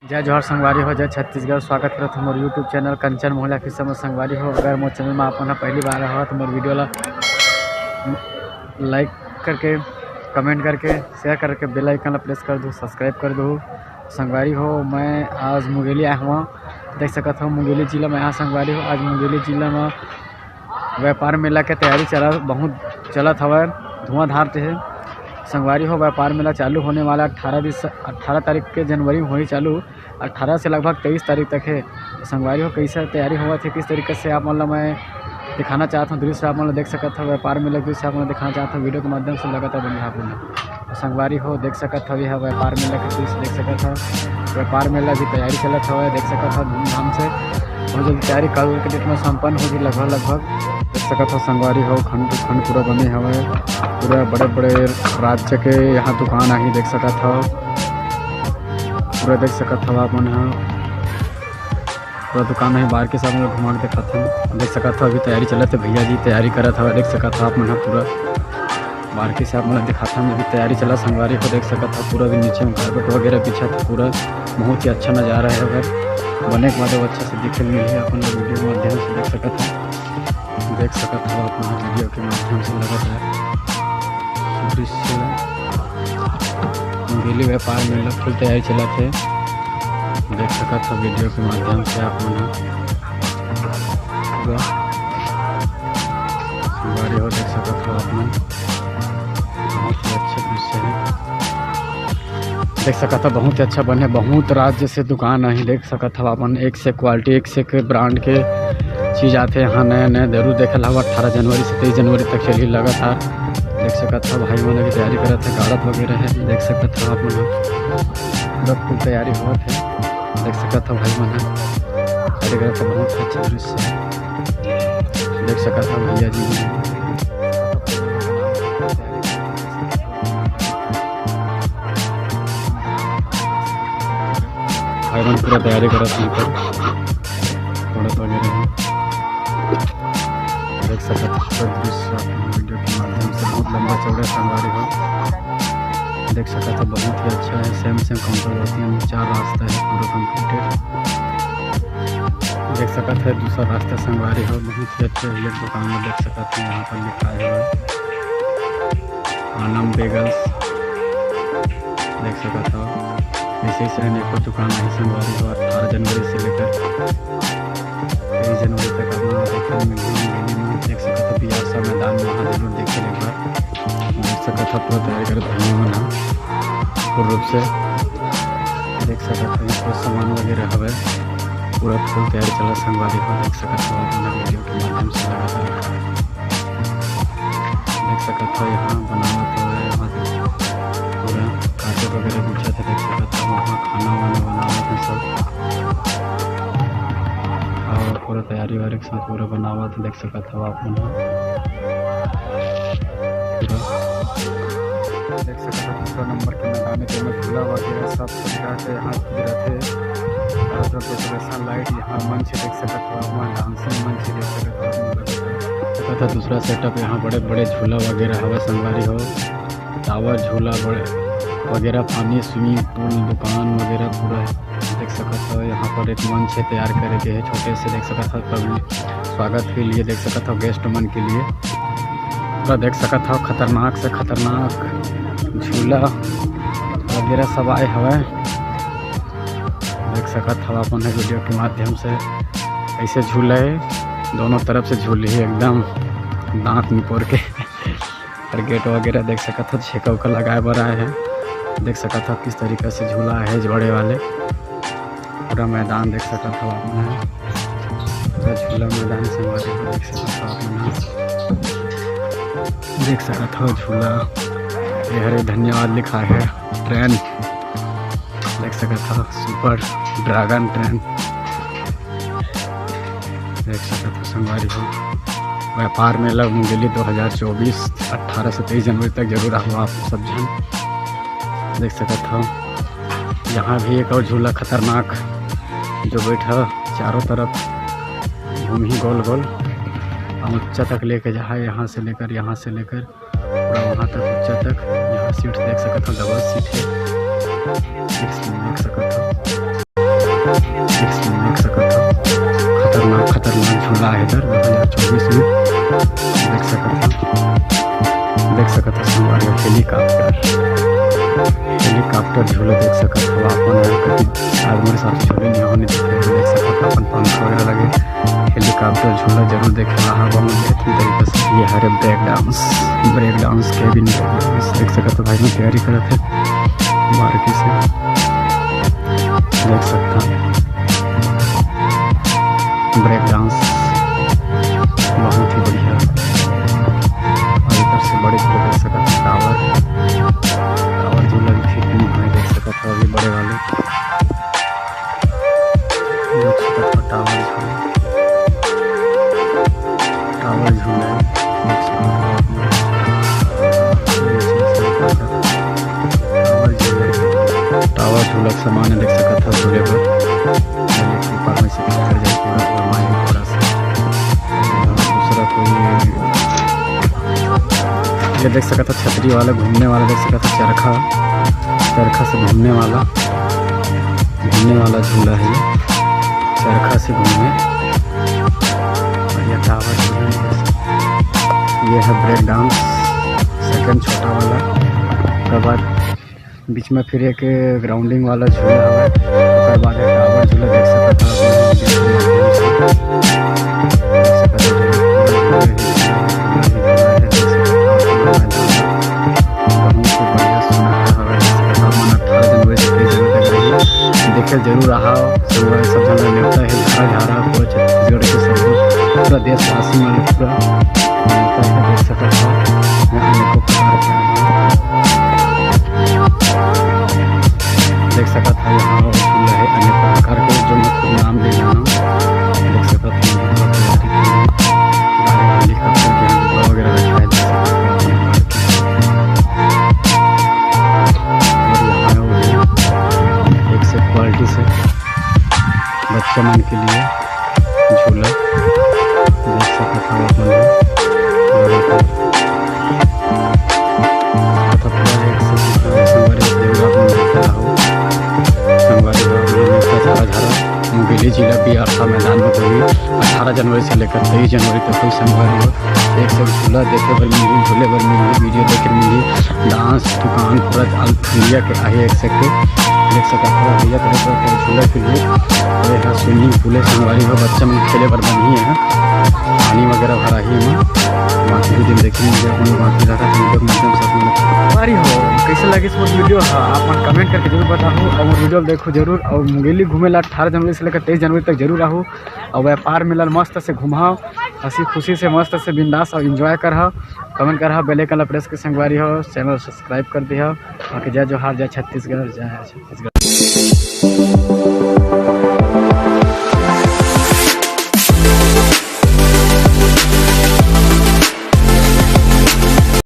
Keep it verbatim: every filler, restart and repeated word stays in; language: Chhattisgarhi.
जय जोहार संगवारी हो, जय छत्तीसगढ़। स्वागत करत हो मोर YouTube चैनल कंचन मोहला फिर से मोर संगवारी हो। अगर मोर चैनल में आप मन ह पहली बार हो तो मोर वीडियो ला like करके, comment करके, share करके bell icon ला press कर दो, subscribe कर दो संगवारी हो। मैं आज मुंगेली आया हुआ, देख सकत हो मुंगेली जिला में आया संगवारी हो। आज मुंगेली जिला में व्यापार मेला के तैयारी चला, बहुत चलत हवय, धुआंधार से हे संगवारी हो। व्यापार मेला चालू होने वाला अट्ठारह दिस-, अट्ठारह तारीख के जनवरी में होही चालू, अट्ठारह से लगभग तेईस तारीख तक हे। तो संगवारी हो, कैसे तैयारी होवत हे, किस तरीके से आप मन ला मैं दिखाना चाहत हूँ, दृश्य आप मन ला देख सकत हो, व्यापार मेला के दृश्य आप मन ला दिखाना चाहत हूँ, वीडियो के माध्यम से लगातार बने आप मन। तो संगवारी हो, देख सकत हो, यह व्यापार मेला के दृश्य देख सकत हो। व्यापार मेला की तैयारी चलत हवय, देख सकत हो धूमधाम से। बहुत जल्दी तैयारी कल के डेट में संपन्न हो जी लगभग लगभग। देख सकत हो संगवारी हो, खंड खंड पूरा बने हवय, पूरा बड़े बड़े राज्य के यहाँ दुकान आही, देख सकत हो, पूरा देख सकत हो आप मन ह। पूरा दुकान हे, बाहर के सब घुमा के दिखात हन। देख सकत हो अभी तैयारी चलत हे, भैया जी तैयारी करत हवे। देख सकत हो आप मन ह पूरा बाहर के से आप मन ल दिखात हन, अभी तैयारी चला संगवारी हो। देख सकत हो पूरा भी नीचे में carpet वगैरह बिछत हे, पूरा बहुत ही अच्छा नजारा हे। अगर बने के बाद वो अच्छा से दिखे मिलही अपन ला वीडियो के माध्यम से देख सकत हो। देख सकत हो आप मन वीडियो के माध्यम से लगातार दृश्य मुंगेली व्यापार मेला full तैयारी चलत हे। देख सकत हो वीडियो के माध्यम से आप मन ह पूरा संगवारी हो देख सकत हो आप मन, बहुत ही अच्छा दृश्य हे। देख सकत हो बहुत ही अच्छा बने, बहुत राज्य से दुकान आही। देख सकत हो आप मन, एक से quality, एक से एक brand के चीज आथे यहाँ नया नया, जरूर देखे ला। अट्ठारह जनवरी से तेईस जनवरी तक चलही लगातार। देख सकत हो भाई मन अभी तैयारी करत हे, गाड़त वगैरह हे। देख सकत हो आप मन ह, पूरा full तैयारी होत हे। देख सकत हो भाई मन ह तैयारी करत हे, बहुत अच्छा दृश्य हे। देख सकत हो भैया जी मन भाई मन पूरा तैयारी करत हे, ऊपर फोड़त वगैरह हे। देख सकत हो पूरा दृश्य आप मन वीडियो के माध्यम से, बहुत लंबा चौड़ा संगवारी हो। देख सकत हो बहुत ही अच्छा हे, same same counter वैसे ही चार रास्ता हे पूरा completed। देख सकत हो दूसरा रास्ता संगवारी हो, बहुत ही अच्छा हे। ये दुकान में देख सकत हो यहाँ पर लिखा हे आनंद बेगल्स। देख सकत हो ऐसे ऐसे अनेकों दुकान आही संगवारी हो, अट्ठारह जनवरी से लेकर तेईस जनवरी तक आप मन ला देखे मिलही। मुंगेली में देख सकत हो बिहार सा मैदान में वहाँ जरूर देखे एक बार। देख सकत हो पूरा तैयारी करत भैया मन ह पूर्ण रूप से। देख सकत हो ये पूरा सामान वगैरह हवे, पूरा full तैयारी चला संगवारी हो। देख सकत हो आप मन वीडियो के माध्यम से लगातार देख सकत हो यहाँ बनावत हवे, यहाँ पूरा carpet वगैरह बिछत हे। देख सकत हो वहाँ खाना वाना बनावत हे सब, और पूरा तैयारी वैयारी के साथ पूरा बनावत हे। देख सकत हो आप मन ह पूरा देख सकत हो दूसरा नंबर के मैदान हे, जेमा झूला वगैरह सब सुविधा के यहाँ रहथे। चारों तरफ decoration light, यहाँ मंच देख सकत हो आप मन, dancing मंच देख सकत हो आप मन। सकत हो दूसरा setup, यहाँ बड़े बड़े झूला वगैरह हवे संगवारी हो, tower झूला बड़े वगैरह, पानी, swimming pool, दुकान वगैरह पूरा देख सकत हो। यहाँ पर एक मंच हे तैयार करे गे हे छोटे से, देख सकत हो public स्वागत के लिए, देख सकत हो guest मन के लिए। पूरा देख सकत हो खतरनाक से खतरनाक झूला वगैरह सब आए हवे। देख सकत हो आप मन वीडियो के माध्यम से, ऐसे झूला हे, दोनों तरफ से झूलही एकदम दांत निपोर के। और gate वगैरह देख सकत हो, छेका उका लगाए बर आए हे। देख सकत हो किस तरीका से झूला हे बड़े वाले। पूरा मैदान देख सकत हो आप मन, पूरा झूला मैदान संगवारी हो देख सकत हो आप मन। देख सकत हो झूला, ये हरे धन्यवाद लिखा हे। Train देख सकत हो, Super Dragon train देख सकत हो संगवारी हो। व्यापार मेला मुंगेली दो हज़ार चौबीस, अट्ठारह से तेईस जनवरी तक जरूर आओ आप सब झन। देख सकत हो यहाँ भी एक और झूला खतरनाक, जो बैठा चारों तरफ घूमही गोल गोल, और ऊंचा तक लेके जाए, यहाँ से लेकर, यहाँ से लेकर पूरा वहाँ तक ऊंचा तक। यहाँ seat देख सकत हो, double seat हे, seat देख सकत हो। झूले नहीं होने देखे, देख सकत हो अपन पंख वगैरह लगे। हेलीकॉप्टर झूला जरूर देखे ला, हवा में बेहतरीन तरीके से। ये हरे break dance, break dance cabin, देख सकत हो भाई, मैं तैयारी करत हे बारीकी से, देख सकता ब्रेक डांस बहुत ही बढ़िया। और इधर से बड़े झूले देख सकत हो, टावर, टावर झूला भी फिट नहीं है, देख सकत हो अभी बड़े वाले। देख सकत हो टावर झूला, टावर झूला है। टावर झूला, टावर झूला के समान है, देख सकत हो झूले पर। पहले ऊपर में से उतर जाए पूरा, और मारे थोड़ा सा। दूसरा कोई, ये देख सकत हो छतरी वाला घूमने वाला, देख सकत हो चरखा, चरखा से घूमने वाला, घूमने वाला झूला है ये, चरखा से घूमे। और ये टावर झूला है। ये है ब्रेक डांस, सेकंड छोटा वाला। ओकर बाद बीच में फिर एक ग्राउंडिंग वाला झूला हवे, ओकर बाद एक टावर झूला देख सकत हव आप मन। बहुत ही बढ़िया सुनहरा हवे, आप मन अठारह जनवरी से तेईस जनवरी तक रही। देखे जरूर आहा, संगवारी सब झन ला नेवता हे, झारा झारा पूरा छत्तीसगढ़ के सब, पूरा देशवासी मन पूरा नेवता हे, देख सकत हव यहाँ अनेकों प्रकार के देख सकत हव, यहाँ और झूला है अनेक प्रकार के, जो मैं खुद नाम ले जाना हूँ। देख सकत हव, यहाँ पर बहुत ही गाड़ी, हेलीकॉप्टर के यहाँ डिब्बा वगैरह रखा है, देख सकत हव। और यहाँ वो है, एक से क्वालिटी से बच्चा मन के लिए झूला देख सकत हव अपन ह। लगातार कथा पूरा एक से दूसरा संगवारी देवरा अपन देखत हव। संगवारी हो, आप मन ह झारा झारा मुंगेली जिला बिहार का मैदान में होही। अठारह जनवरी से लेकर तेईस जनवरी तक होही संगवारी हो। एक से एक झूला देखे बर मिलही, झूले बर मिलही, वीडियो देखे मिलही। डांस दुकान पूरा ऑल इंडिया के आहे एक से एक। देख सकत हव भैया तरह तरह के झूला के लिए। और यहाँ स्विमिंग पूल है संगवारी हो, बच्चा मन खेले बर बनही है, पानी वगैरह भराही एमा। बाकी भी दिन देखे मिलही अपन बाकी रहा वीडियो के माध्यम से अपन संगवारी हो। कैसे लगे इस वीडियो? हाँ, आप मन कमेंट करके जरूर बताहू और वीडियो देखो जरूर। और मुंगेली घूमे ला अठारह जनवरी से लेकर तेईस जनवरी तक जरूर आहू और व्यापार मेला मस्त से घुमाओ, हंसी खुशी से मस्त से बिंदास और एंजॉय करहा। कमेंट करहा, बेल आइकन ला प्रेस के संगवारी हो, चैनल सब्सक्राइब कर दिहा। बाकी जय जोहार, जय छत्तीसगढ़, जय छत्तीसगढ़।